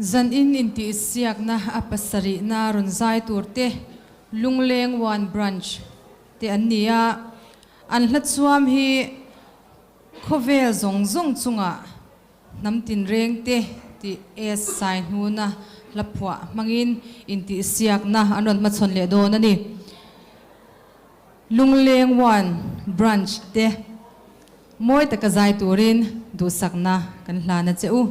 Zan in intihsiakna a pasarihna rawn zai tur te Lungleng One Branch te an ni a, an hla chuam hi khawvel zawng zawng chungah hnam tinreng te tih S Sai hnuna hla phuah hmangin intihsiakna an rawn hmachhawn leh dawn a ni. Lungleng One Branch te mawi taka zai turin duhsakna kan hlan a che u.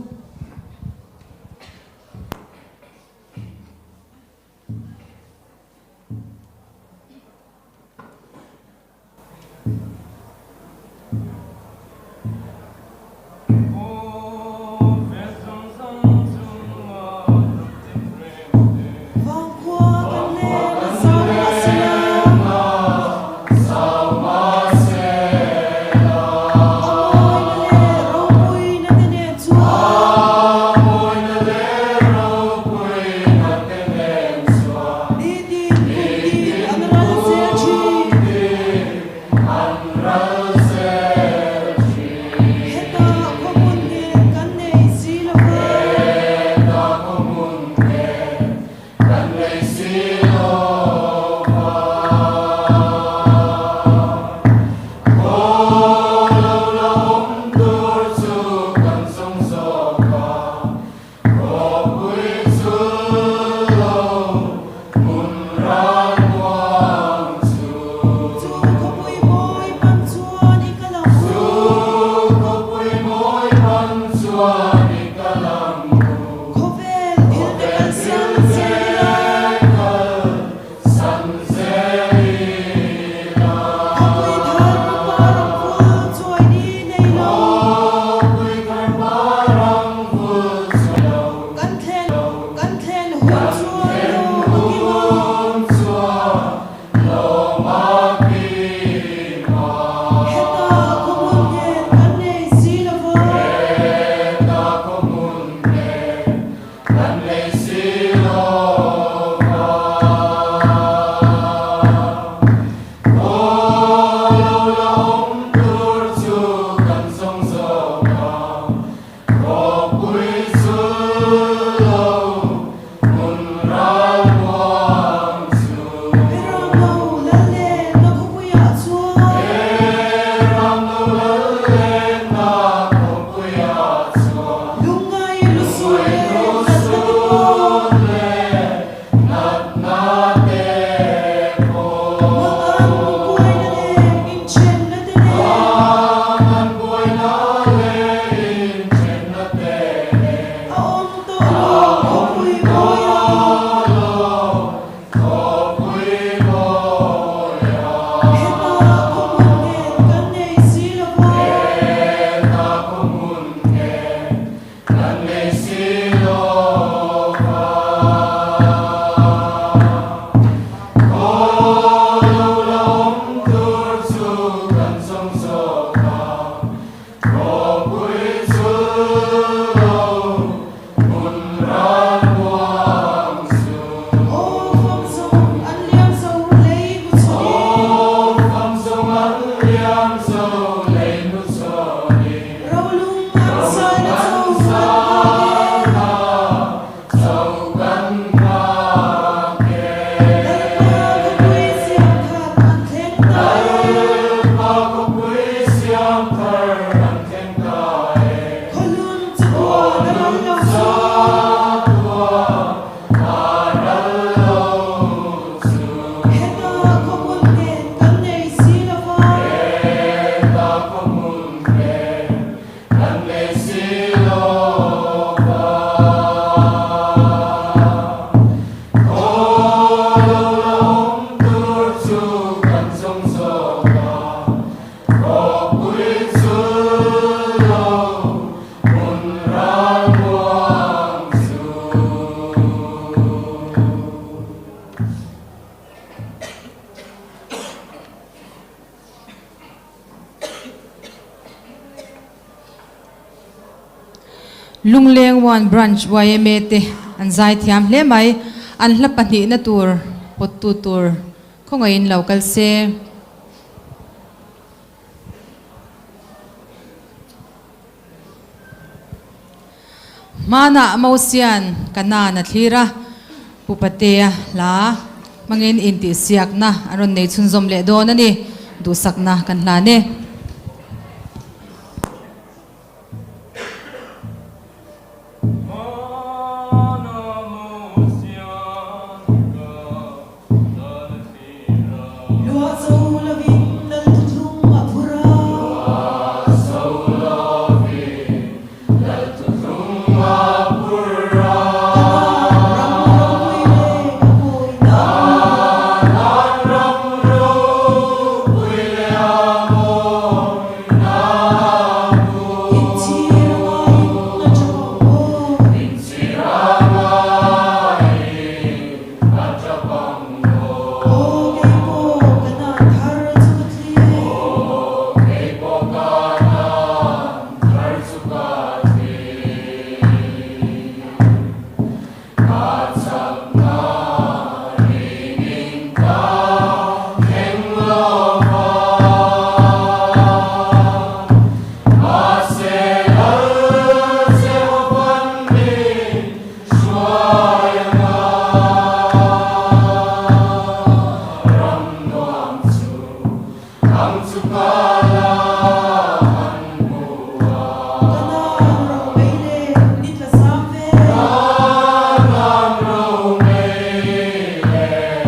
Lungleng One Branch yma te an zai thiam hle mai. An hla pahnihna tur pawttu tur khawngaihin lo kal se. Hmanah Mosian Kanaan a thlir a, Pu Patea hla hmangin intihsiakna an rawn nei chhunzawm leh dawn a ni. Duhsakna kan hlan e. Luah zo lovin lal thuthlung a phur a. Luah zo lovin lal thuthlung a phur a. Kanan ram ropui leh a mawina. Kanan ram ropui leh a mawina ku. Inchhir a ngaiin a tha pang aw. Inchhir a ngaiin a tha pang aw. Aw kei pawh ka nan thar chu ka thlir. Aw kei pawh ka nan thar chu ka thlir. Ka chakna ringin ka thleng lo va. Mahse Lal Jehovan min hruai anga ram nuam chu ang chu ka la han hmu a. Ka nan ro mei leh ni tla sang ve. Ka nan ro mei leh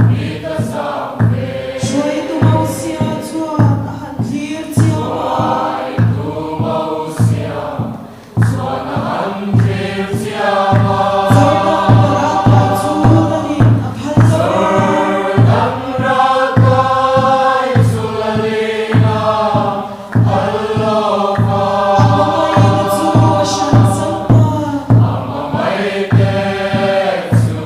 ni tla sang ve. Hruaitu Mosia chuan a han thlir chiam a. Hruaitu Mosia chuan a han thlir chiam a. Jordan ral kai chu lalin a phal lo e. Jordan ral kai chu lalin a phal lo va. A hmangaihna chu a hran san ta. A hmangaihte chu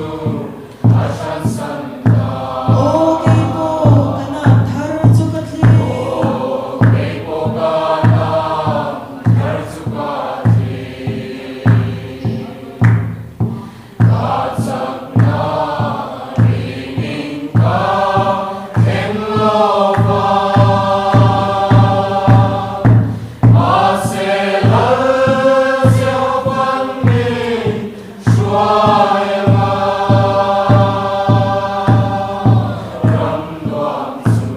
a hran san ta. Aw kei pawh ka nan thar chu ka thlir. Aw kei pawh ka nan thar chu ka thlir. Ka chakna ringin ka thleng lo va. Mahse Lal Jehovan min hruai anga ram nuam chu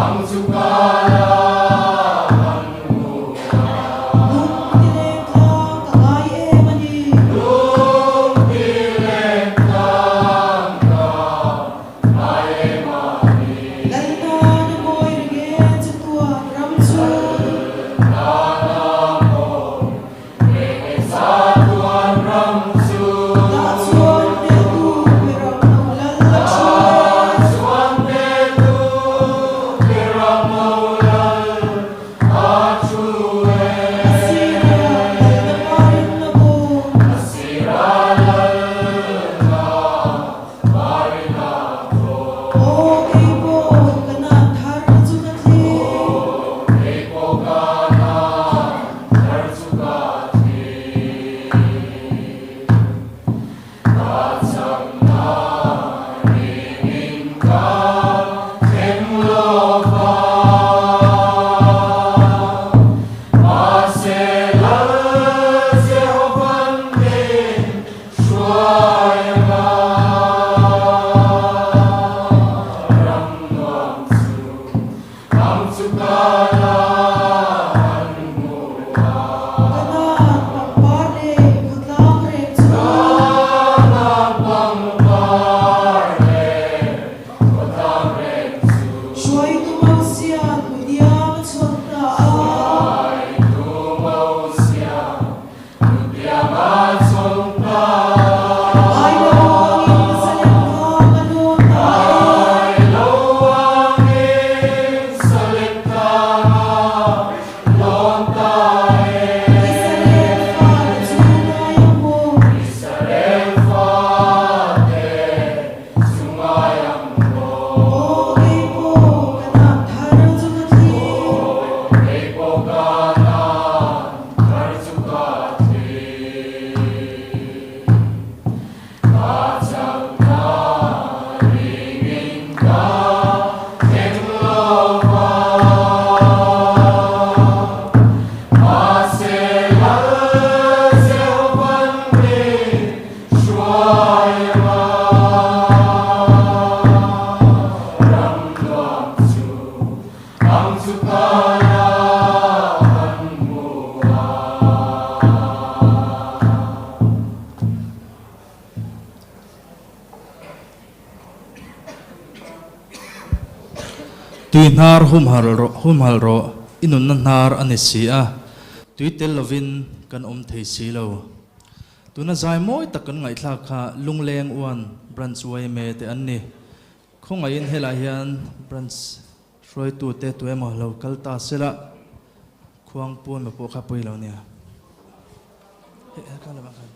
ang chu ka la han hmu a. Lung ti leng tlang ka ngai em a ni. Lung ti leng tlang ka ngai em a ni. Lalnana mawi reng e chatuan ram chu. Lalnana mawi reng e chatuan ram chu. Tui hnar humhal rawh, humhal rawh, i nunna hnar a ni si a, tui tel lovin kan awm thei si lo. Tuna zai mawi tak kan ngaihthlak kha Lungleng Uan Branch yma te an ni. Khawngaihin helai hian Branch hruaitute tuemaw lo kal ta sela, Khuangpu emaw pawh kha pawi lo nia. Hei, kha lamah khan.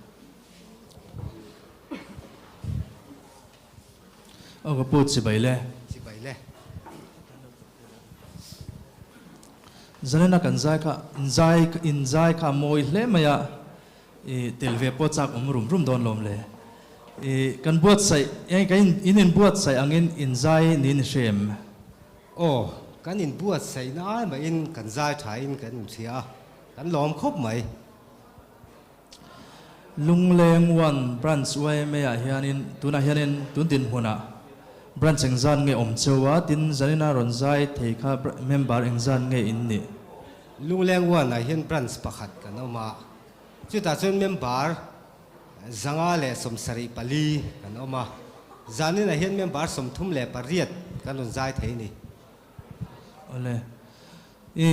Aw ka pu chibai le. Chibai le. Zanena kan zai kha in zai in zai kha a mawi hle mai a, i tel ve pawh chak awm rum rum dawn lawm le. I kan buatsaih eng kan in in buatsaih angin in zai niin i hre em? Aw kan in buatsaih na ai mahin kan zai tha in kan inhria a, kan lawm khawp mai. Lungleng One Branch yma ah hianin tunah hianin tun dinhmunah Branch engzat nge awm cheu a, tin zanina rawn zai thei kha member engzat nge in nih? Lungleng One ah hian Branch pakhat kan awm a, chutah chuan member 174 kan awm a, zaninah hian member 38 kan rawn zai thei a ni. Awle. I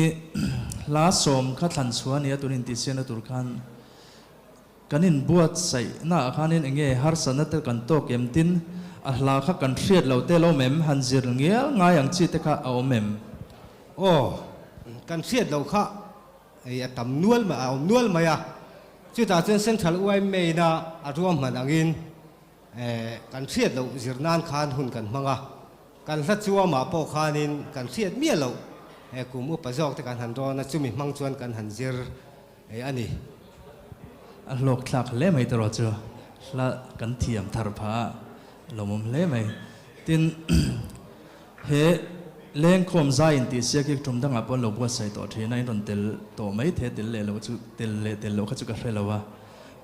hla sawm kha thlan chhuah a nia tun intihsiakna tur khan kan inbuatsaih naah khanin eng nge harsatna te kan tawk em tin a hla kha kan hriat lo te lo awm em han zir ngial ngai ang chi te kha a awm em? Aw, kan hriat loh kha ei a tam nual mai a awm nual mai a, chutah chuan Central yma ina a ruahman angin Kan hriat loh zir nan khan hun kan hmang a, kan hla chuamah pawh khanin kan hriat miah loh kum upa zawk te kan han rawn a, chumi hmang chuan kan han zir a ni. A hlawk thlak hle mai tawrh chu hla kan thiam thar phah a lawmawm hle mai. Tin, he lengkhawm zai intihsiak hi tum dangah pawh an lo buatsaih tawh thin a, in rawn tel tawh mai thei a, tel leh loh chu tel leh tel loh kha chu ka hre lo a.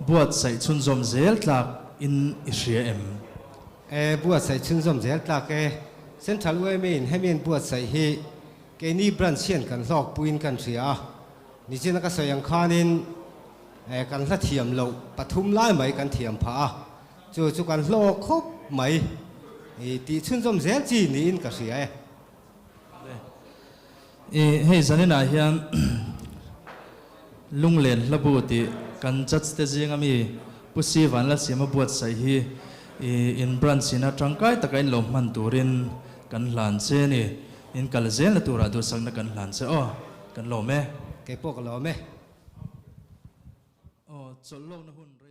Buatsaih chhunzawm zel tlak in i hria em? E, buatsaih chhunzawm zel tlak e. Central yma in hemi an buatsaih hi keini branch hian kan hlawkpuiin kan hria a. Nichina ka sawi ang khanin e, kan hla thiam loh pathum lai mai kan thiam phah a, chu chu kan hlawk khawp mai i tih chhunzawm zel chi niin ka hria e. I hei zaninah hian Lunglen Hlabu tih kan judge te zinga mi Pu Si Vanlalsiama buatsaih hi i in branch ina tangkai taka in lo hman turin kan hlan che a ni. In kal zelna turah duhsakna kan hlan che aw. Kan lawm e. Keipawh ka lawm e. Aw, chawlh lawkna hun rei.